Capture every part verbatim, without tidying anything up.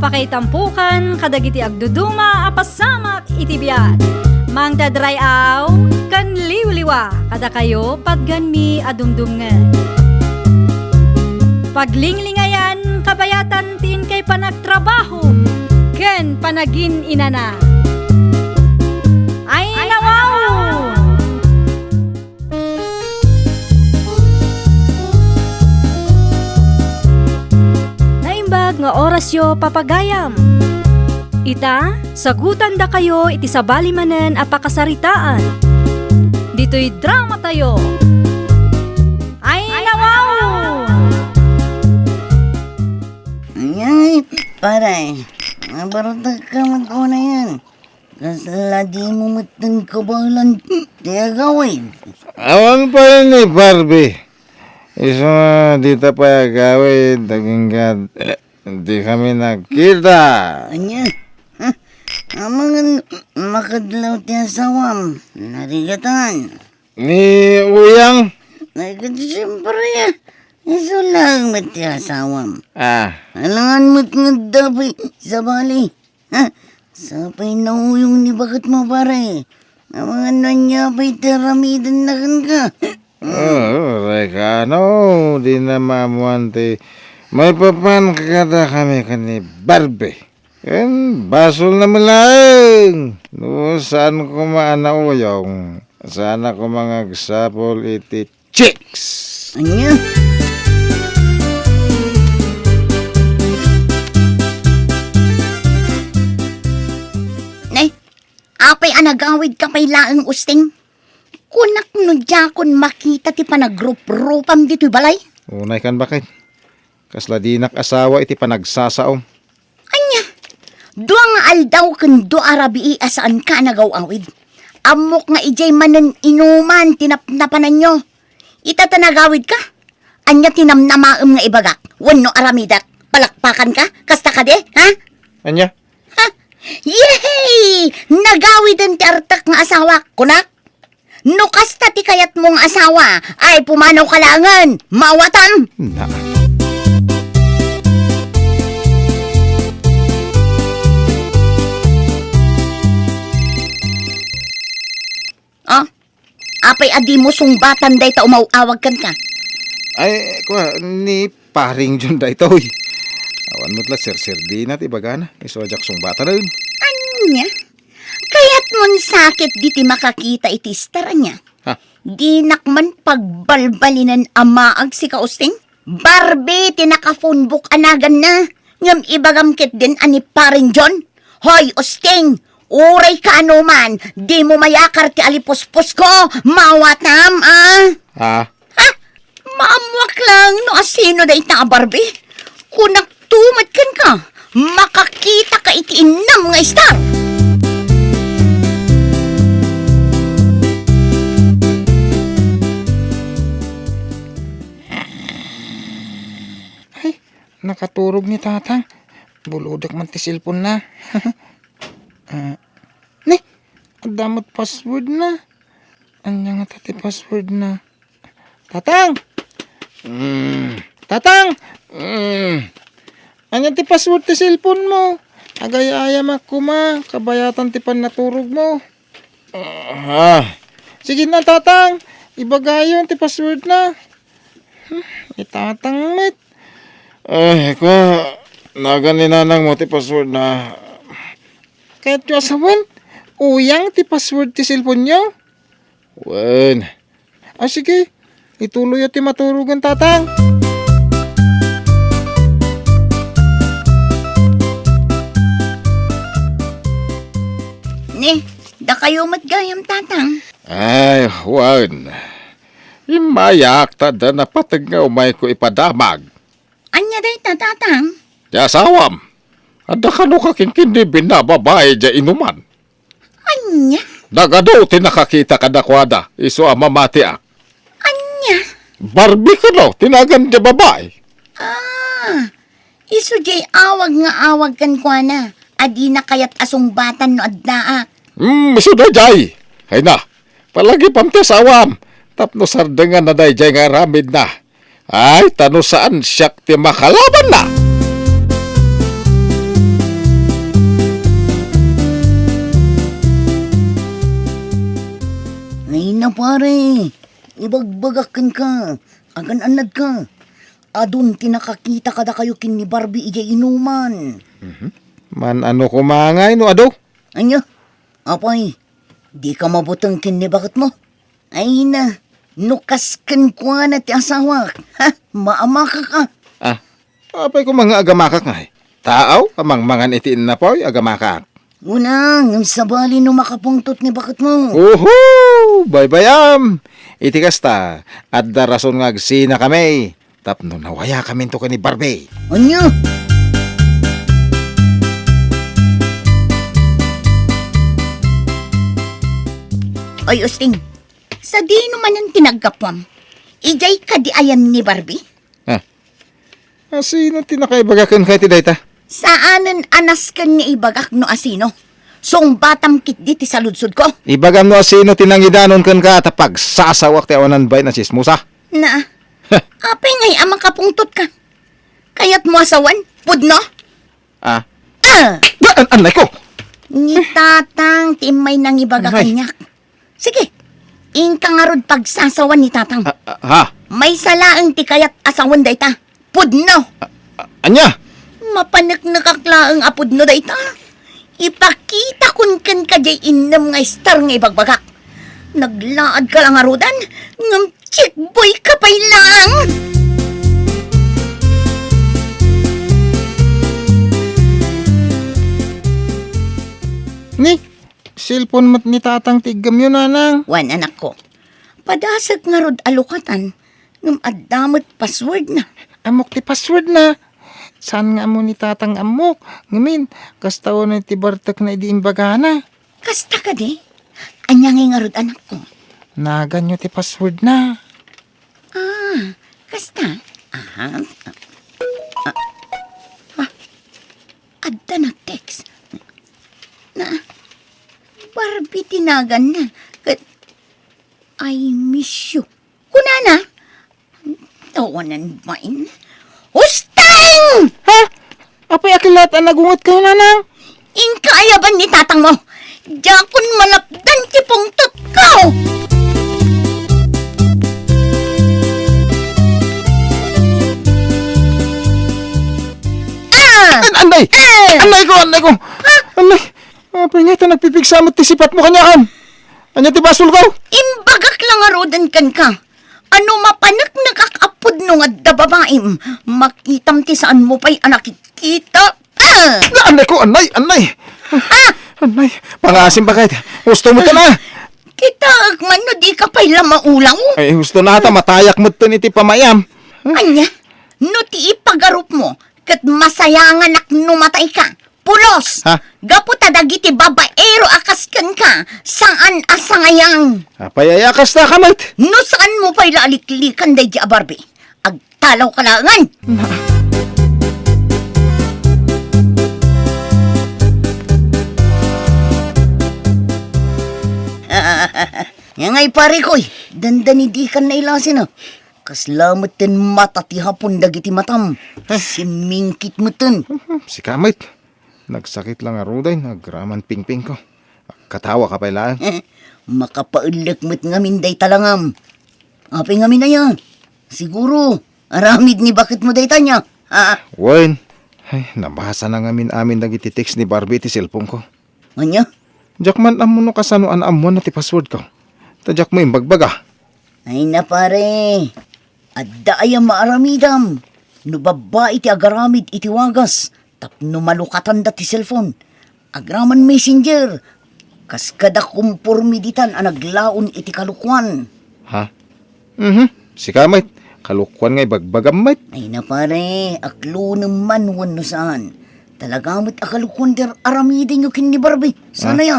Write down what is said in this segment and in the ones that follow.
Pakaitampokan kadagiti agduduma a pasamak iti biag. Mangted ray-aw ken liwliwa kadakayo patganmi a dumdumngeg. Paglinglingayan kabayatan ti inkay panagtrabaho ken panagin-inana. Ay, nawaw! Naimbag nga orasyo, papagayam. Ita, sagutandakayo iti sabali manen a pakasaritaan. Ditoy dramatayo. Ay, nawaw! Ay, pare, nabarutak ka met unayen. Kasla dimo metten kabaelan ti agawid? Awan pay ni Barbie. Isu nga dita pay agawid, agingga, eh, di kami nagkita. Ania? Ha? Amangan makadlaw ti asawam. Narigatan. Ni Uyang? Ay, ket siyempre, ah. Isu laeng met ti asawam. Ah. Alangan met nga adda pay sabali. Ha? Sapay nauyong ni baketmo, pare. Amangan no ania pay ti aramidenna kenka. Oo, Rekano, di na maammuan ti maipapan kadakami ken ni Barbie. Ken basolna met laeng. No, saan koma a nauyong? Saan a koma nga agsapul iti chicks. Ania? Nay, apay a nagawidka pay laeng, Usting? Kunak no diakon makita ti panagruprupam ditoy balay? Unay kan, baket. Kasla dinak asawa iti panagsasaom. Ania? Dua nga aldaw ken dua a rabii a saanka a nagaw-awid. Ammok nga idiay manen inuman ti napnapananyo. Ita ta nagawidka? Ania ti namnamaem nga ibagak wenno aramidek? Palakpakanka? Kasta kadi, ha? Ania? Ha? Yehey! Nagawiden ti artek nga asawak, kunak. No kasta ti kayatmo nga asawa, ay pumanawka laengen, maawatam! Na. Ah, apay a dimo sungbatan dayta umaw-awag kenka? Ay, kua, ni Paring John daytoy. Awan met la serserbi na ti ibagana. Isu a diak sungbatanen. Ania? Kayatmon sakit ditoy makakita iti star, ania? Ha? Dinak man pagbalbalinen a maag, sika, Usting. Barbie ti naka-phonebook a naganna. Ngem ibagam ketdin a ni Paring John. Hoy, Usting, uray kaano man, dimo mayakar ti alipuspusko, maawatam, a? Ah? Ha? Maammoak laeng no asino dayta a Barbie. Kunak met kenka, makakitaka iti innam nga star. Ay, nakaturog ni Tatang. Bulodek man ti cellphone na. Ah, ni, adda met password na. Ania ngata ti password na? Tatang! Mm. Tatang! Mm. Ania ti password ti cellphone mo? Agay-ayamak koma, kabayatan ti pannaturog mo. Ah, sige na, Tatang. Ibagayon ti password na. Hmm, ni Tatang met. Ay, kua, nagan ni nanang mo ti password na. Kayatyo a sawen, Uyang ti password ti cellphone nyo? Wen. Ah, sige. Ituloy ti maturogen, Tatang. Ni, dakayo met gayam, Tatang. Ay, wen. Immayak ta adda napateg nga umayko ipadamag. Ania dayta, Tatang? Ti asawam. Adda kano kakinkinni binnababai diay inuman. Ania? Nagadu ti nakakita kadakuada, isu a mamatiak. Ania? Barbie kano, ti nagan diay babai. Ah, isu diay awag nga awag kenkuana, a dina kayat a sungbatan no addaak. Hmm, isu daydiay. Ay na, palagipam ti asawam, tapno sardenganna daydiay nga aramidna. Ay, ta no saan siak ti makalabanna. Na pare, ibagbagak kenka, agan-annadka. Adun ti nakakita kadakayo ken ni Barbie idiay inuman. Mhm. Man-ano koma ngay no adu? Ania? Apay, dika mabuteng ken ni baketmo? Ay na, no kas kenkuana ti asawak, ha? Maamakak a. Ah, apay koma nga agamakak ngay? Taaw a mangmangan iti innapoy, agamakak. Una, ngem sabali no makapungtot ni baketmo. Uhu! Baybayam! Iti kasta, adda rason nga agsinakami tapno nawayakaminto ken ni Barbie. Ania? Oy, Usting, sadino manen ti naggapuam? Idiay kadi ayan ni Barbie? Ah. Asino ti nakaibaga kenka iti dayta? Saanen a nasken nga ibagak no asino. Sungbatam ketdi ti saludsodko. Ibagam no asino ti nangidanon kenka ta pagsasawak ti awanan bain a tsismosa. Na, apay ngay a makapungtotka? Kayatmo a sawen? Pudno? Ah. Ah! An-, annay ko! Ni Tatang ti immay nangibaga kaniak. Sige, inka ngarud pagsasawan ni Tatang. Ah, ah, ha? Maysa laeng ti kayat a sawen dayta. Pudno! Ah, ah, ania? Mapaneknekak laeng a pudno dayta. Ipakitakon kenka diay innem nga star nga ibagbagak. Naglaadka la ngaruden, ngem chickboy ka pay laeng. Ni, cellphone met ni Tatang ti iggemyo, Nanang. Wen, anakko. Padasek ngarud a lukatan, ngem adda met passwordna. Ammok ti passwordna. Saan nga ammo ni Tatang nga ammok? Ngamin, kasta unay ti bartekna idi imbagana. Kasta kadi? Ania ngay ngarud, anakko? Naganyo ti passwordna. Ah, kasta? Aha. Ah, ah, adda nag-text. Na, Barbie ti naganna. Ket, "I miss you." Kunana, tawanan bain. Usting! Ha? Apay a kilat a nagungetkayo, Nanang? Inka ayaban ni Tatangmo. Diakon malapdan ti pungtotko. Ah! An-, anday! Ah! Anday ko, anday ko! Ah! Anday! Apay ngay ta nagpipigsa met ti sipatmo kaniakan? Ania ti basolko? Imbagak la ngaruden kenka. Ano mapaneknekak a pudno nga adda babaim, makitam ti saanmo pay a nakitkita. Ah! Anay ko, anay, anay. Ah! Anay, pangaasim bakay. Husto met a. Kitaek man no dika pay la maulaw. Ay, husto na ta, matayak metten iti pamay-am. Ania? No ti ipagarupmo, ket masayanganak no matayka. Pulos! Ha? Gapu ta dagiti babaero a kas kenka, saan a sangayang. Apay aya kasta ka met? No saanmo pay la a liklikan daydi a Barbie, agtalawka laengen. Na- Ngangay, parekoy, dandani dikan nailasin, a. Kasla metten mata ti hapon dagiti matam. Eh. Simmingkit metten. Mhm, sika met. Nagsakit la ngaruden, agraman pingpingko. Agkatawa ka pay laeng. Makapaellek met ngamin dayta langam. Apay ngamin aya? Siguro, aramid ni baketmo dayta nia? Ha? Wen, ay, nabasa na ngamin amin dagiti text ni Barbie iti cellphone ko. Ania? Diak man ammo no kasano a naammoanna ti password ko. Ta diak mo imbagbaga. Ay na, pare, adda aya maaramidam no babbai ti agaramid iti wagas tapno malukatanda ti cellphone? Agraman Messenger, kas kada komporme ditan a naglaon iti kalokoan. Ha? Mhm. Sika met, kalokoan nga ibagbagam met. Ay na, pare, aklonem man wenno saan. Talaga met a kalokoan ti ar-aramidenyo ken ni Barbie. Sana ya.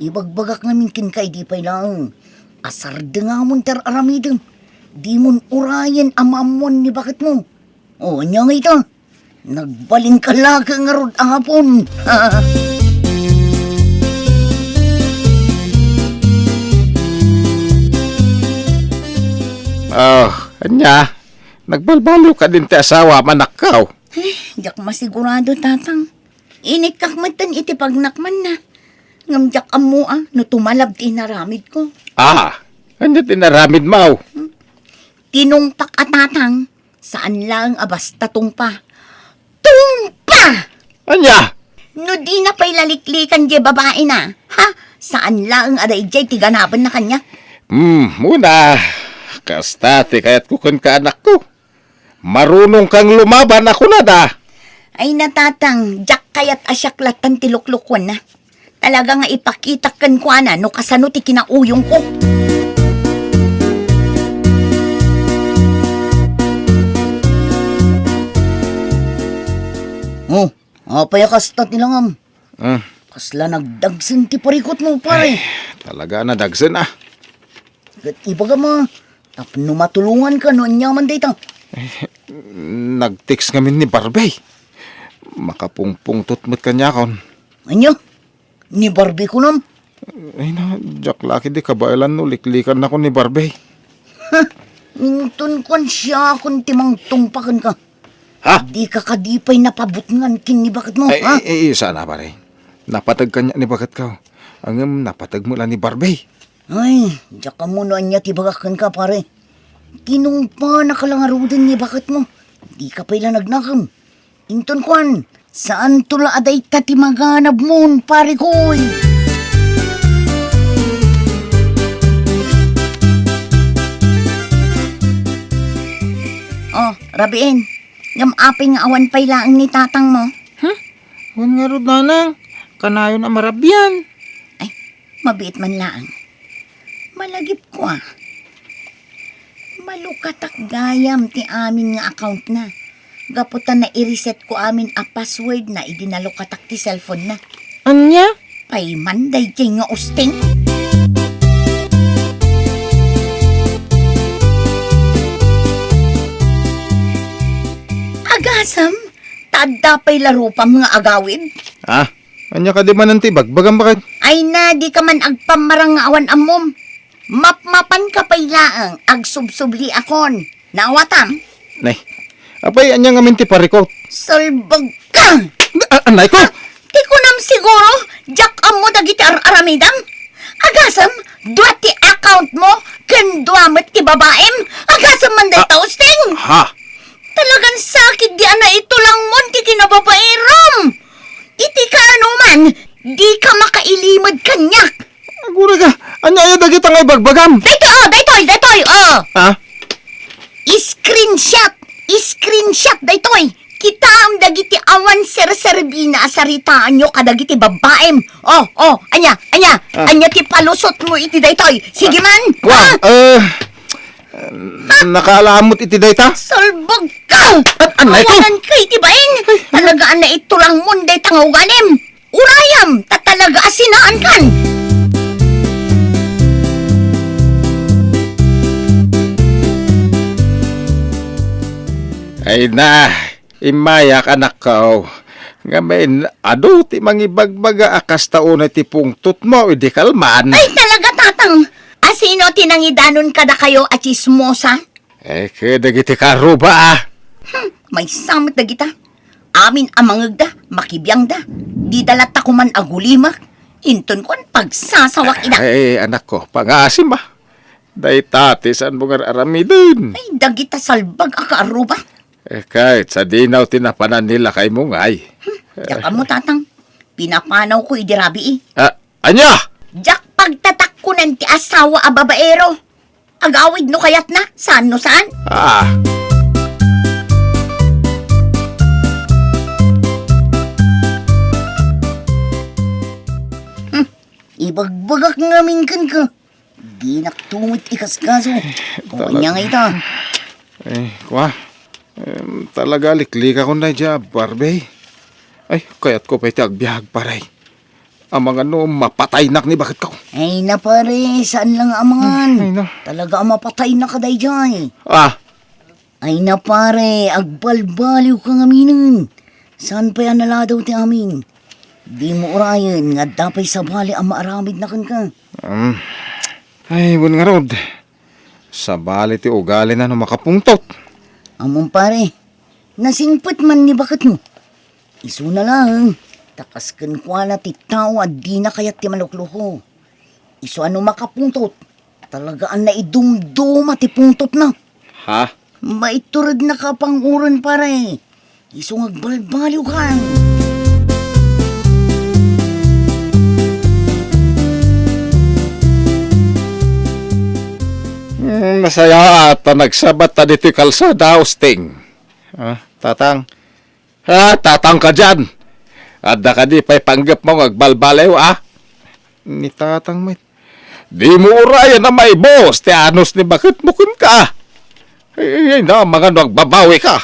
Ibagbagak ngamin kenka idi pay laeng. Asardengamon ti ar-aramidem. Dimon urayen a maammoan ni baketmo. O, ania ngay ita? Nagbalinka laeng ngarud a hapon. Ah, ania? Nagbalbaliw kadin ti asawam, anakko? Eh, diak masigurado, Tatang. Inikkak metten iti pagnakmanna. Ngem diak ammo a no tumalab ti inaramidko. Ah, Ania ti naramidmo? Tinungpak a tatang, saan laeng a basta tungpa. Tungpa! Ania? No dina pay laliklikan diay babaena, ha? Saan laeng a daydiay ti ganabenna kaniak? Hmm, una, kasta ti kayatko kenka, anakko. Marunong kang lumaban a kunada. Ay, natatang, diak kayat a siak lattan ti luklukuenna. Talaga nga ipakitak kenkuana no kasano ti kinauyongko. Oh, apay a kasta ti langam? Ah. Kasla nagdagsen ti parikutmo, pare. Ay, talaga a nadagsen, ah. Ket ibagam a, tapno matulonganka no aniaman dayta. Nag-text ngamin ni Barbie. Makapungpungtot met kaniakon. Ania? Ni Barbie kunam? Ay na, diak la ketdi kabaelan no liklikannakon ni Barbie. Ha? Inton kuan, siakon ti mangtungpa kenka. Ha? Dika kadi pay napabutngan ken ni baketmo, ha? Ay, ay, ay, saan a, pare. Napateg kaniak ni baketko. Ngem napateg met la ni Barbie. Ay, diak ammo no ania ti ibagak kenka, pare. Tinungpanaka la ngaruden ni baketmo. Dika pay la nagnakem. Inton kuan, saanto la a dayta ti maganabmon, parekoy. Oh, rabiin. Ngem apay nga awan pay laeng ni tatangmo? Huh? Wen ngarud, nanang, kanayon a marabian. Ay, mabiit man laeng. Malagipko a. Malukatak gayam ti amin nga accountna. Gapu ta nai-resetko amin a passwordna idi nalukatak ti cellphonena. Ania? Pay man daydiay nga usting. Agasem, ta adda pay la rupam nga agawid? Ah, ania kadi manen ti ibagbagam, baket? Ay na, dika man agpammarang nga awan ammom. Mapmapanka pay laeng, agsubsubliakon. Naawatam? Nay, apay ania ngamin ti parikut? Salbagka! A-, anay ko! Ti kunam siguro, diak ammo dagiti ar-aramidam. Agasem, dua ti accountmo, ken dua met ti babaem. Agasem man dayta, ah, usting! Ha? Talagan sakit di a naitulangmon ti kinababaeram. Iti kaanoman, dika makailimed kaniak. Agurayka, ania aya dagita nga ibagbagam? Daytoy, oh, daytoy, daytoy, oh. Ha? Screenshot, screenshot daytoy. Kitaem dagiti awan serserbina a saritaanyo kadagiti babbaem. Oh, oh, ania, ania, ah, ania ti palusotmo iti daytoy? Sige man, ah, ha? Eh, nakaalamot iti dayta? Salbagka! An-, anay ko! Awananka iti bain! Ay. Talaga a naitulangmon dayta nga ugalim! Urayam, ta talaga a sinaankan! Ay na, immayak, anakko. Ngamin, adu ti mangibagbaga a kasta unay ti pungtotmo idi kalman? Ay, talaga, tatang! Asino ti nangidanon kadakayo a tsismosa? Eh, kadagiti karuba, ah. Hmm, maysa met dagita. Amin a mangegda, makibiangda. Dida latta koman agulimek. Inton kuan, pagsasawak ida. Ay, anakko, pangaasim, ah. Dayta ti saanmo nga ar-aramiden. Ay, dagita salbag a kaarruba. Eh, ket sadino ti napanan ni lakaymo ngay? Hmm, diak ammo, tatang. Pinapanawko idi rabii. Ah, ania? Diak pagtatakkonan ti asawa a babaero. Agawid no kayatna, saan no saan. Ah. Hmm, ibagbagak ngamin kenka. Dinak tumit ikaskaso. Kung ania nga ita. Eh, kwa? Em, talaga liklikakon daydiay a Barbie. Ay, kayatko pay ti agbiag, pare. Amangan no mapataynak ni baketko. Ay na, pare, saan lang amangan. Ay, ay na. Talaga a mapataynak daydiay. Ah. Ay na, pare, agbalbaliwka ngaminen. Saan pay a naladaw ti amin? Dimo urayen nga adda pay sabali a maaramidna kenka. Um, ay, wen ngarud. Sabali ti ugalina no makapungtot. Ammom, pare, nasingpet man ni baketmo. Isuna laeng, ta kas kenkuana ti tao a dina kayat ti malukluko. Isu a no makapungtot, Talaga a naidumduma ti pungtotna. Ha? Maiturednaka panguren, pare. Isu nga agbalbaliwkan. Hmm, nasayaat ta nagsabat ta ditoy kalsada, Usting. Ah, Tatang. Ah, Tatang ka diyan. Adda kadi pay panggepmo nga agbalbaliw, ah? Ni Tatang met. Dimo urayen a maibus ti anus ni baketmo kenka. Ay, ay, ay, na, mangano agbabawika?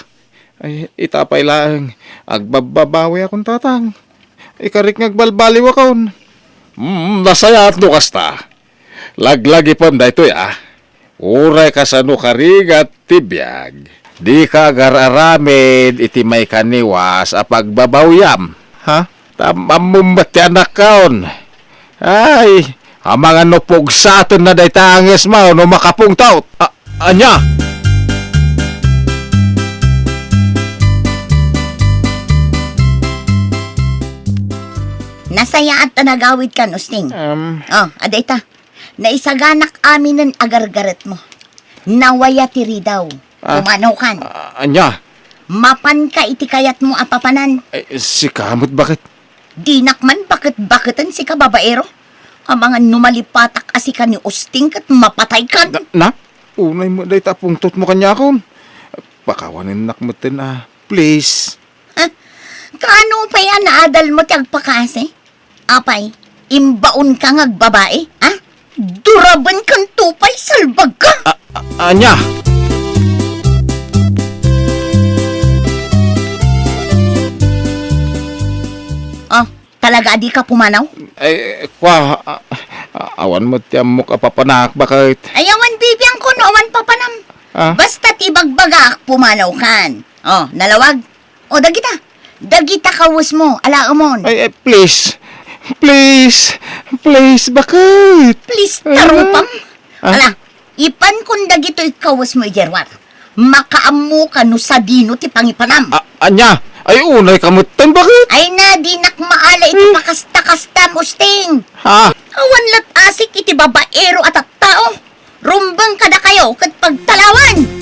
Ay, ita pay laeng, agbabbabawiakon, Tatang. Ikarik nga agbalbaliwakon. Mm, nasayaat no kasta. Laglagipem daytoy, ah. Uray kasano karigat ti biag, dika agar-aramid iti maikaniwas a pagbabawiam. Ha? Tam-, ammom met ti anakkaon. Ay, amangan no pugsatenna dayta a ngesmo no makapungtot. A-, ania? Nasayaat ta nagawidkan, Usting. Um. Oh, adda ita. Naisaganak aminen a gargaretmo. Nawaya ti ridaw. Ah. Pumanaw kan. Ah, ania? Mapanka iti kayatmo a papanan. Eh, sika met baket? Dinak man baket-baketen sika, babaero. Amangan no malipatak a sika ni Usting ket mapataykan. Na, na? Unay met dayta a pungtotmo kaniakon. Pakawanennak metten a, please. Ha? Kaano pay a naadalmo ti agpakasi? Apay, imbaonka nga agbabai, ha? Durabenkanto pay, salbagka! A-, a-, ania? Oh, talaga a dika pumanaw? Ay, kua, a-, a-, awan met ti ammok a papanak, baket. Ay, awan bibiangko no awan papanam. Ah? Basta ti ibagbagak, pumanawkan. Oh, nalawag? O, dagita. Dagita kawesmo, alaemon. Ay, eh, please. Please. Please, baket? Please, tarupam. Ah? Ala, ipankon dagitoy kawesmo idiay ruar. Makaammoka no sadino ti pangipanam. A-, ania? Ay, unayka metten, baket? Ay na, dinak maala iti Hmm? pakasta-kastam, Usting. Ha? Awan lat asik iti babaero a tattao. Rumbeng kadakayo ket pagtalawan!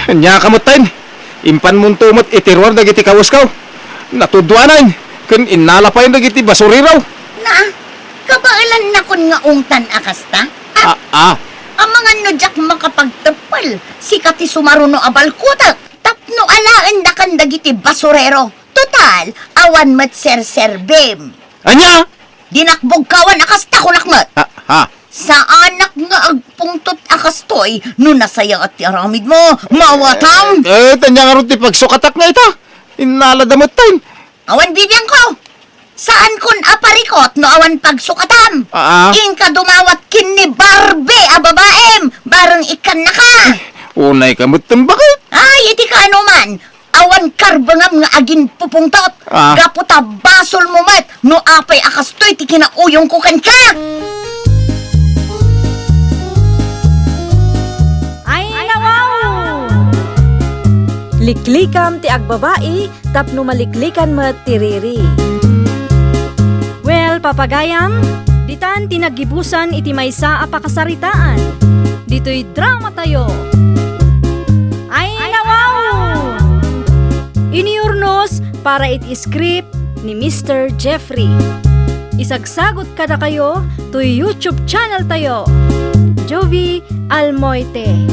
Ania ka metten? Impanmonto met iti ruar dagiti kawesko. Natudwanan ken innala pay dagiti basurero. Na, kabaelannakon nga ungtan a kasta? Ah, ah. Amangan no diak makapagteppel, sika ti sumaruno a balkutek tapno alaendakan dagiti basurero. Total, awan met serserbim. Ania? Dinak bugkawan a kasta, kunak met. Ah, ha? Saanak nga agpungtot a kastoy no nasayaat ti aramidmo, mawatam? Eh, eh, ania ngarud ti pagsukatak nga ita? Innalada metten. Awan bibiangko. Saankon a parikot no awan pagsukatam. Ah, ah. Inka dumawat ken ni Barbie a babaem, bareng ikkannaka. Unayka metten, baket? Ay, iti kaano man. Awan karbengam nga aginpupungtot. Ah. Gapu ta basolmo met no apay a kastoy ti kinauyongko kenka. Ay, nawaw! Liklikam ti agbabai tapno maliklikan met ti riri. Well, papagayam, ditan ti naggibusan iti maysa a pakasaritaan. Ditoy drama tayo. Ay, nawaw! Iniyurnos para iti script ni Mister Jeffrey. Isagsagot kadakayo toy YouTube channel tayo, Jovie Almoite.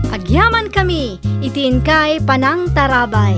Agyaman kami iti inkay panangtarabay.